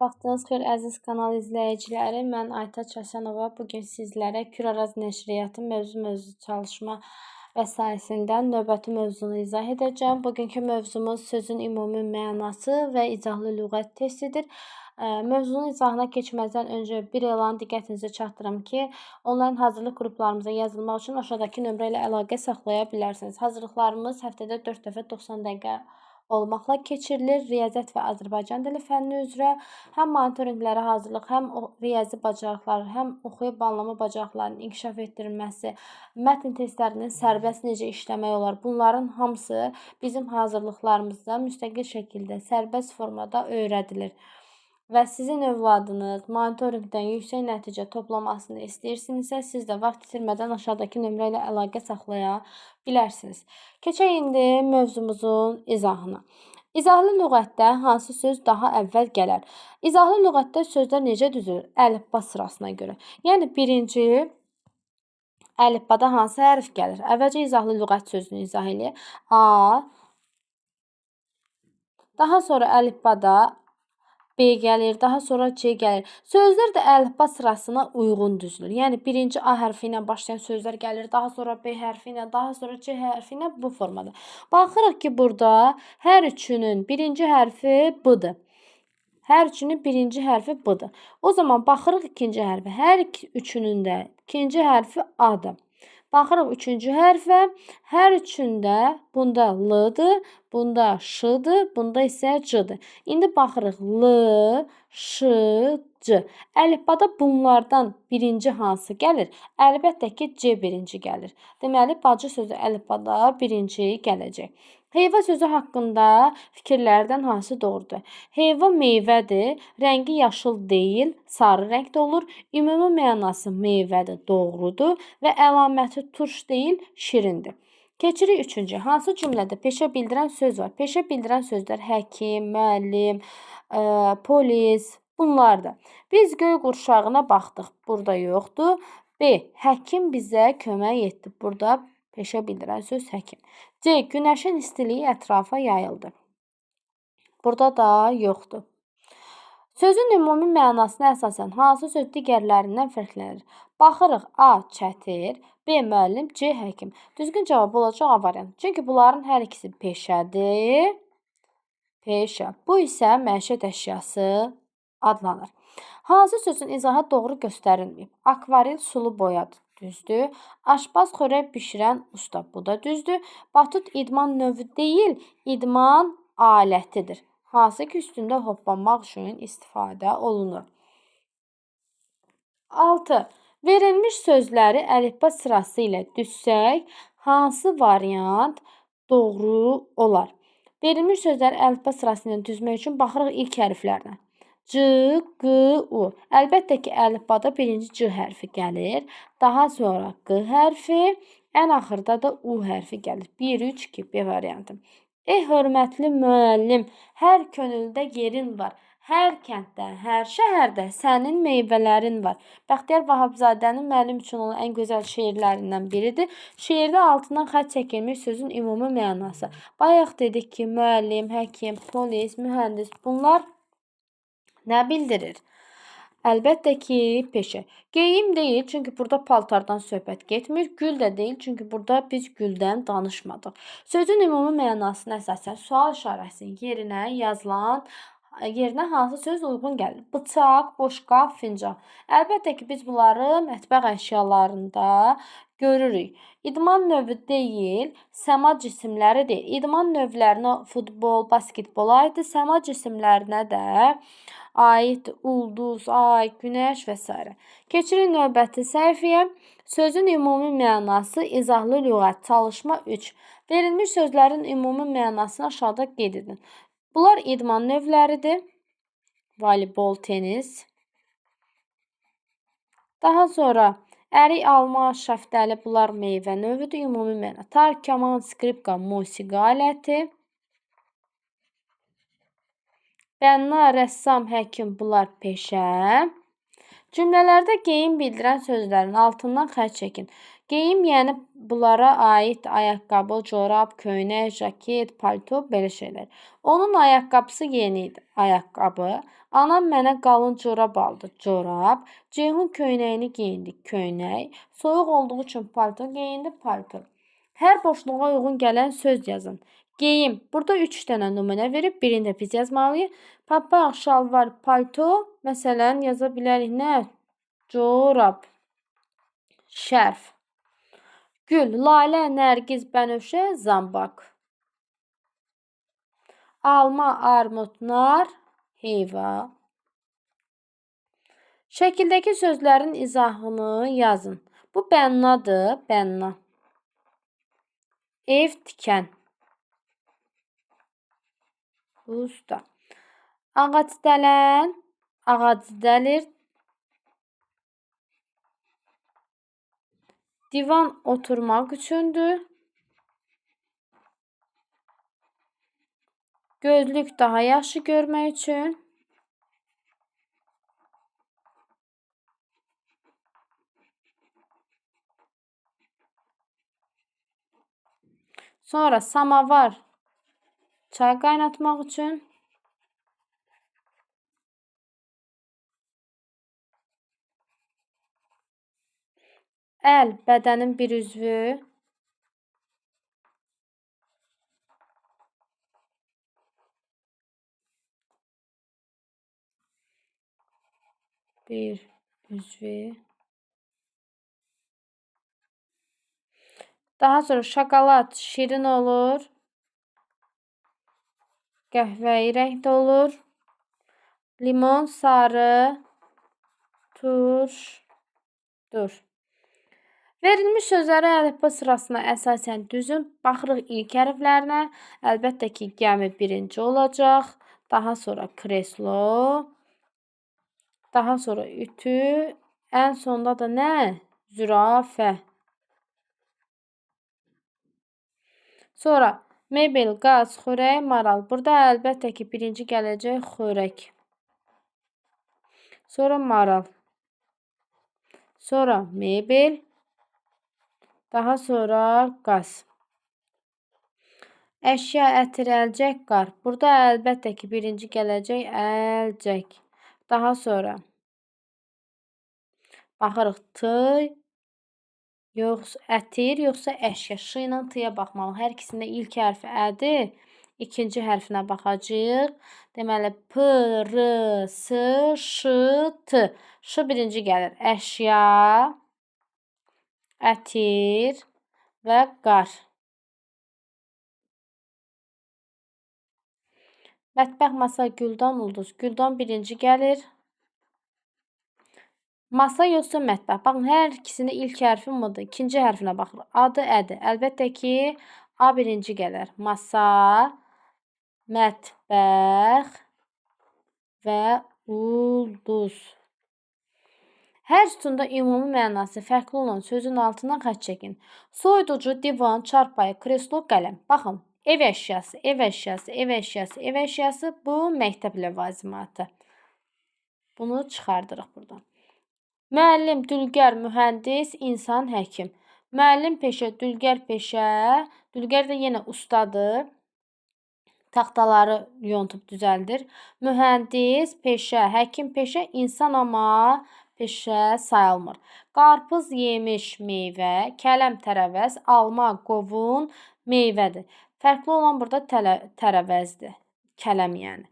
Vaxtınız xeyir əziz kanal izləyiciləri. Mən Aytaç Həsənova. Bu gün sizlərə Küraraz Nəşriyyatı mövzu-mövzu çalışma vəsaitindən növbəti mövzunu izah edəcəm. Bugünkü mövzumuz sözün ümumi mənası və izahlı lüğət testidir. Mövzunun izahına keçməzdən öncə bir elanı diqqətinizə çatdırım ki, onlayn hazırlıq qruplarımıza yazılmaq üçün aşağıdakı nömrə ilə əlaqə saxlaya bilərsiniz. Hazırlıqlarımız həftədə 4 dəfə 90 dəqiqə olmaqla keçirilir. Riyaziyyat və Azərbaycan dili fənni üzrə həm monitorinqlərə hazırlıq, həm riyazi bacarıqları, həm oxuyub anlama bacarıqlarının inkişaf etdirilməsi, mətn testlərinin sərbəst necə işləmək olar, bunların hamısı bizim hazırlıqlarımızda müstəqil şəkildə sərbəst formada öyrədilir. Və sizin övladınız monitorinqdən yüksək nəticə toplamasını istəyirsinizsə, siz də vaxt itirmədən aşağıdakı nömrə ilə əlaqə saxlaya bilərsiniz. Keçək indi mövzumuzun izahına. İzahlı lüğətdə hansı söz daha əvvəl gələr? İzahlı lüğətdə sözlər necə düzülür? Əlifba sırasına görə. Yəni birinci əlifbada hansı hərf gəlir? Əvvəlcə izahlı lüğət sözünü izah eləyək. A. Daha sonra əlifbada B gəlir, daha sonra C gəlir. Sözlər də əlifba sırasına uyğun düzülür. Yəni birinci A hərfi ilə başlayan sözlər gəlir, daha sonra B hərfi ilə, daha sonra C hərfi ilə bu formada. Baxırıq ki, burada hər üçünün birinci hərfi B-dır. Hər üçünün birinci hərfi B-dır. O zaman baxırıq ikinci hərfi. Hər üçünün də ikinci hərfi A-dır. Baxırıq üçüncü hərfə. Hər üçündə bunda L-dır, bunda Ş-dır, bunda isə C-dır. İndi baxırıq L, Ş, C. Əlifbada bunlardan birinci hansı gəlir? Əlbəttə ki, C birinci gəlir. Deməli, bacı sözü əlifbada birinci gələcək. Heyva sözü haqqında fikirlərdən hansı doğrudur? Heyva meyvədir, rəngi yaşıl deyil, sarı rəngdə olur. Ümumi mənası meyvədir, doğrudur və əlaməti turş deyil, şirindir. Keçirik üçüncü. Hansı cümlədə peşə bildirən söz var? Peşə bildirən sözlər həkim, müəllim, polis, bunlardır. Biz göy qurşağına baxdıq. Burada yoxdur. B. Həkim bizə kömək etdi. Burada peşə bildirən söz həkim. C. Günəşin istiliyi ətrafa yayıldı. Burada da yoxdur. Sözün ümumi mənasına əsasən hansı söz digərlərindən fərqlənir? Baxırıq A. Çətir, B. Müəllim, C. Həkim. Düzgün cavab olacaq A variantı. Çünki bunların hər ikisi peşədir. Peşə. Bu isə məişət əşyası adlanır. Hansı sözün izahı doğru göstərilməyib? Akvarel sulu boyadır. Düzdür. Aşpaz xörək bişirən usta. Bu da düzdür. Batut idman növü deyil, idman alətidir. Hansı ki, üstündə hoppanmaq üçün istifadə olunur. 6. Verilmiş sözləri əlifba sırası ilə düzsək, hansı variant doğru olar? Verilmiş sözləri əlifba sırası ilə düzmək üçün baxırıq ilk hərflərinə. C, Q, U. Əlbəttə ki, əlifbada birinci C hərfi gəlir. Daha sonra Q hərfi, ən axırda da U hərfi gəlir. 1, 3, 2, B variantı. Ey hörmətli müəllim, hər könüldə yerin var. Hər kənddə, hər şəhərdə sənin meyvələrin var. Bəxtiyar Vahabzadənin müəllim üçün olan ən gözəl şeirlərindən biridir. Şeirdə altından xətt çəkilmiş sözün ümumi mənası. Bayaq dedik ki, müəllim, həkim, polis, mühəndis bunlar nə bildirir? Əlbəttə ki, peşə. Geyim deyil, çünki burada paltardan söhbət getmir. Gül də deyil, çünki burada biz güldən danışmadıq. Sözün ümumi mənasına əsasən sual işarəsinin yerinə yazılan yerinə hansı söz uyğun gəlir? Bıçaq, boşqab, fincan. Əlbəttə ki, biz bunları mətbəx əşyalarında görürük. İdman növü deyil, səma cisimləri deyil. İdman növlərinə futbol, basketbol aiddir. Səma cisimlərinə də aid ulduz, ay, günəş və s. Keçirik növbəti səhifəyə. Sözün ümumi mənası izahlı lüğət çalışma 3. Verilmiş sözlərin ümumi mənasını aşağıda qeyd edin. Bunlar idman növləridir. Voleybol, tenis. Daha sonra ərik, alma, şəftəli bunlar meyvə növüdür. Ümumi məna. Tar, kaman, skripka, musiqi aləti. Bənna, rəssam, həkim bunlar peşə. Cümlələrdə geyim bildirən sözlərin altından xətt çəkin. Geyim, yəni bunlara aid ayaqqabı, corab, köynək, jaket, palto, belə şeylər. Onun ayaqqabısı yeni idi. Ayaqqabı. Anam mənə qalın corab aldı. Corab. Ceyhun köynəyini geyindi. Köynək. Soyuq olduğu üçün palto geyindi. Palto. Hər boşluğa uyğun gələn söz yazın. Geyim. Burada 3 dənə nümunə verib, birini də biz yazmalıyıq. Papaq, şalvar, palto. Məsələn, yaza bilərik nə? Corab. Şərf. Gül, lalə, nərgiz, bənövşə, zambaq. Alma, armud, nar, heyva. Şəkildəki sözlərin izahını yazın. Bu bənnadır, bənna. Ev tikən. Usta. Ağac dələn, ağac dəlir. Divan oturmaq üçündür. Gözlük daha yaxşı görmək üçün. Sonra samavar çay qaynatmaq üçün. Əl bədənin bir üzvü. Bir üzvü. Daha sonra şokolad şirin olur. Qəhvəyi rəngdə olur. Limon sarı, turşdur. Verilmiş sözləri əlifba sırasına əsasən düzün. Baxırıq ilk hərflərinə. Əlbəttə ki, gəmi birinci olacaq. Daha sonra kreslo. Daha sonra ütü. Ən sonda da nə? Zürafə. Sonra mebel, qaz, xörək, maral. Burada əlbəttə ki, birinci gələcək xörək. Sonra maral. Sonra mebel. Daha sonra qaz. Əşya, ətir, əlcək, qar. Burada əlbəttə ki, birinci gələcək əlcək. Daha sonra baxırıq T, yoxsa ətir, yoxsa əşya. Ş ilə T-yə baxmalı. Hər ikisində ilk hərfi Ədir. İkinci hərfinə baxacağıq. Deməli, P, R, S, Ş, T. Ş birinci gəlir. Əşya, ətir və qar. Mətbəx, masa, güldan, ulduz. Güldan birinci gəlir. Masa yoxsa mətbəx. Baxın, hər ikisində ilk hərfi M-dır. İkinci hərfinə baxırıq. Adı, ədir. Əlbəttə ki, A birinci gələr. Masa, mətbəx və ulduz. Hər sütunda ümumi mənası fərqli olan sözün altına xətt çəkin. Soyuducu, divan, çarpayı, kreslo, qələm. Baxın, ev əşyası, ev əşyası, ev əşyası, ev əşyası. Bu məktəb ləvazimatı. Bunu çıxardırıq buradan. Müəllim, dülgər, mühəndis, insan, həkim. Müəllim peşə, dülgər peşə. Dülgər də yenə ustadır. Taxtaları yontub düzəldir. Mühəndis peşə, həkim peşə, insan amma peşə sayılmır. Qarpız yemiş meyvə, kələm tərəvəz, alma qovun meyvədir. Fərqli olan burada tərəvəzdir. Kələm yəni.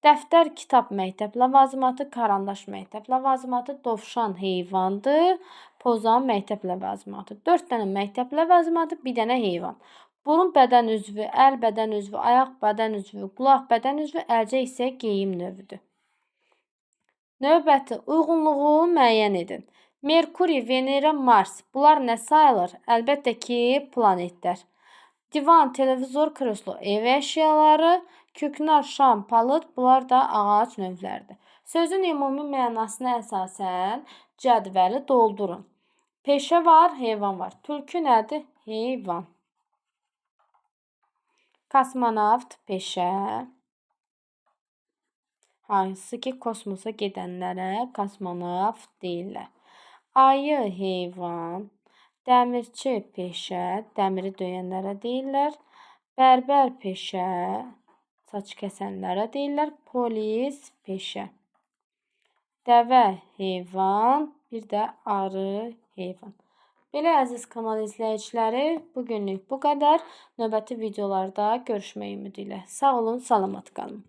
Dəftər, kitab, məktəb ləvazimatı, karandaş məktəb ləvazimatı, dovşan heyvandır, pozan məktəb ləvazimatı. 4 dənə məktəb ləvazimatı, bir dənə heyvan. Burun bədən üzvü, əl bədən üzvü, ayaq bədən üzvü, qulaq bədən üzvü, əlcək isə geyim növüdür. Növbəti uyğunluğu müəyyən edin. Merkuri, Venera, Mars. Bunlar nə sayılır? Əlbəttə ki, planetlər. Divan, televizor, kreslo, ev əşyaları, küknar, şam, palıd, bunlar da ağac növləridir. Sözün ümumi mənasına əsasən cədvəli doldurun. Peşə var, heyvan var. Tülkü nədir? Heyvan. Kosmonavt peşə. Hansı ki, kosmosa gedənlərə kosmonavt deyirlər. Ayı heyvan. Dəmirçi peşə, dəmiri döyənlərə deyirlər. Bərbər peşə, saç kəsənlərə deyirlər. Polis peşə. Dəvə heyvan, bir də arı heyvan. Belə əziz kanal izləyiciləri, bu günlük bu qədər. Növbəti videolarda görüşmək ümidi ilə. Sağ olun, salamat qalın.